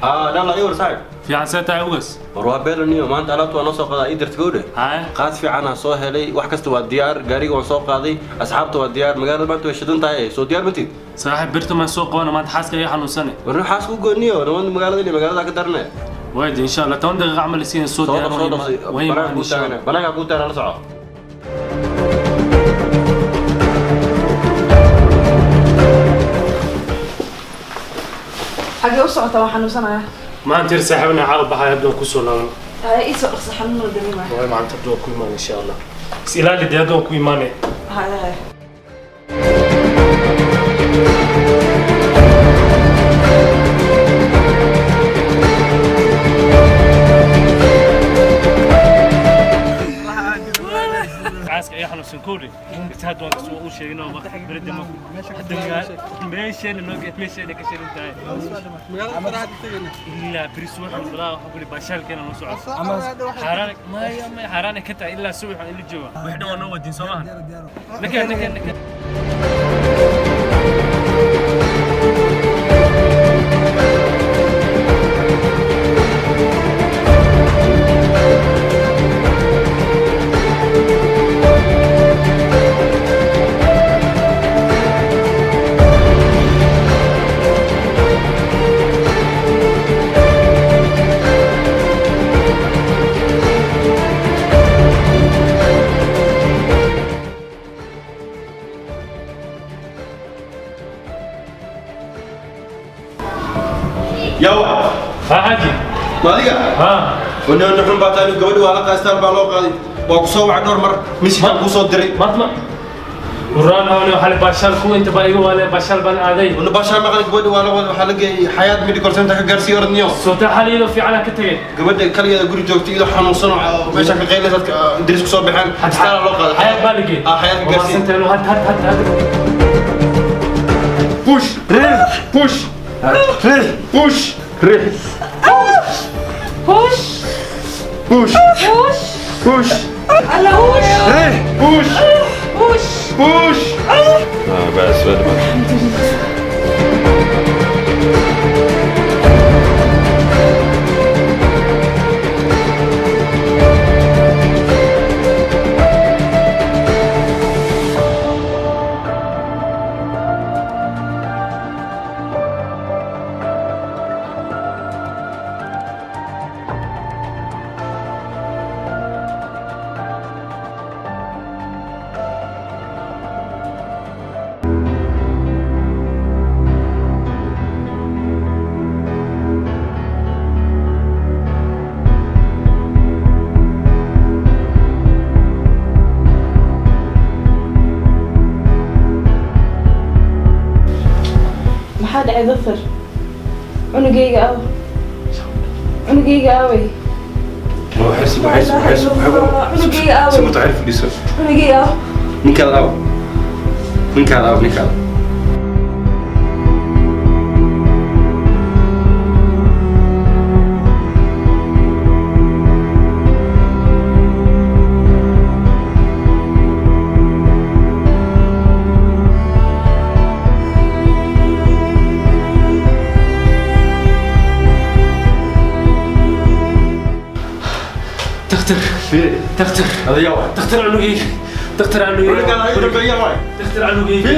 Dhalla iwar saaxib. Fiican see tahay ugas? War waa beelaniyo maanta alaabta waa noo soo qaadaa ii dirta gowdhe. Haye. Qaas fiican aan soo helay, wax kasta waa diyaar, gaariga waan soo qaaday, asxaabta waa diyaar, magaalada maanta way shidan tahay, soo diyaar matid? Saaxiib birta maan soo qabana maanta xaaska iga xanuunsane. War nin xaas ku gooniyo, niman magaalada iyo magaalada ka darne. Waadi insha Allah 10 daqiiqo camal isiin soo Soo diyaar dhaqso dhaqso. way Banaanka imaan kuu insha Allah. taagana, banaanka kuu taagana la soco. Xagee u socotaa? Waan xanuunsanayaa. Maanta yar saaxiibna caawa baxay hadda waan kusoo laaban. Haye, ii soo dhaqso, xanuun la dareemaya. Waay maanta hadda waan ku imaan insha Allah. Is ilaali dee hadda waan ku imaanay. Haye haye. Xaaska iga xanuunsan koodhe. Inta hadda waan kasoo u sheegin oo berida ma hadda meesheena noo geed meesheena ka shirin tahay. Ilaa beri subax bilaa waxa kuli baashaalkeena noo socdo. Xaaraan maya maya xaaraan ka tahay ilaa subax aan ila jooga. Wax dhan waa noo wadin soo maahan. Nakeen nakeen nakeen. Yawa. Ha xaaji. Ma adiga? Ha. Wanaa nuxun baa tahay, gabadhi waa la qaastaan baa loo qaaday. Waa ku soo wacay dhowr mar, mishikaan kuu soo diray. Maanta Quraan hawle waxa baashaal ku inta baa iga waale baashaal baan aaday. Wana baashaan maqlay gabadhi waa la wada waxaa la geeyay Xayaat Medical Center ka gaarsii orodniyo. Soo taa xaliilo fiican ka tagay. Gabadha kaligeeda guri joogtay iyadoo xanuunsan oo meesha ka qaylinaysa dadka idris ku soo baxeen isbitaal loo qaaday. Xayaat baa la geeyay. Ah, Xayaat ka gaarsii. Waa had had had had. Push, push, push, Push. push, Push. push, Alla push. push, Push. push. بس بس. Maxaa dhacay dafar? Cunugayga aw, cunugayga aaway? Cunugayga aaway? Mutacalif fadhiiso. Cunugayga aaw? Ninkaada aaw, ninkaada aaw, ninkaada. Takhtar. Takhtar. Hada yaa waay? Takhtar cunugayga. Takhtar cunugayga. Ninkaada ay dambeeya waay. Takhtar cunugayga.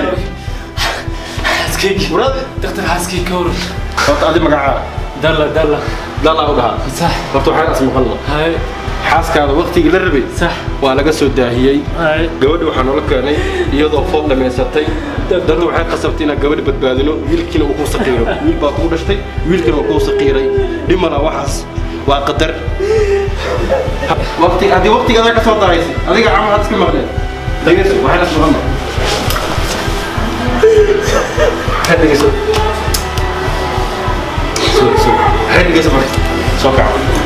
Xaaskayga. Waraadi. Takhtar xaaskayga ka waran. Horta adi magacaa? Dalla dalla. Dalla u dhahaa. Sax. Horta waxaan asmaqalna. Haye. Xaaskaada waqtigii la rabay Sax. waa laga soo daahiyey. Haye. Gabadha waxaa noola keenay iyadoo fool dhamaysatay. Dadna waxay qasabtay inaan gabadha badbaadino, wiilkiina uu kuu saqiiro. Wiil baa kuu dhashtay, wiilkina uu kuu saqiiray. Dhimana waxaas waa qadar. Waqti haddii waqtigaada ka soo daraysay adiga camal had iska maqleen. Dhegeyso, waxaan asmaqalna. Dhegeyso. Soo soo. Dhegeyso marka. Soo kaco.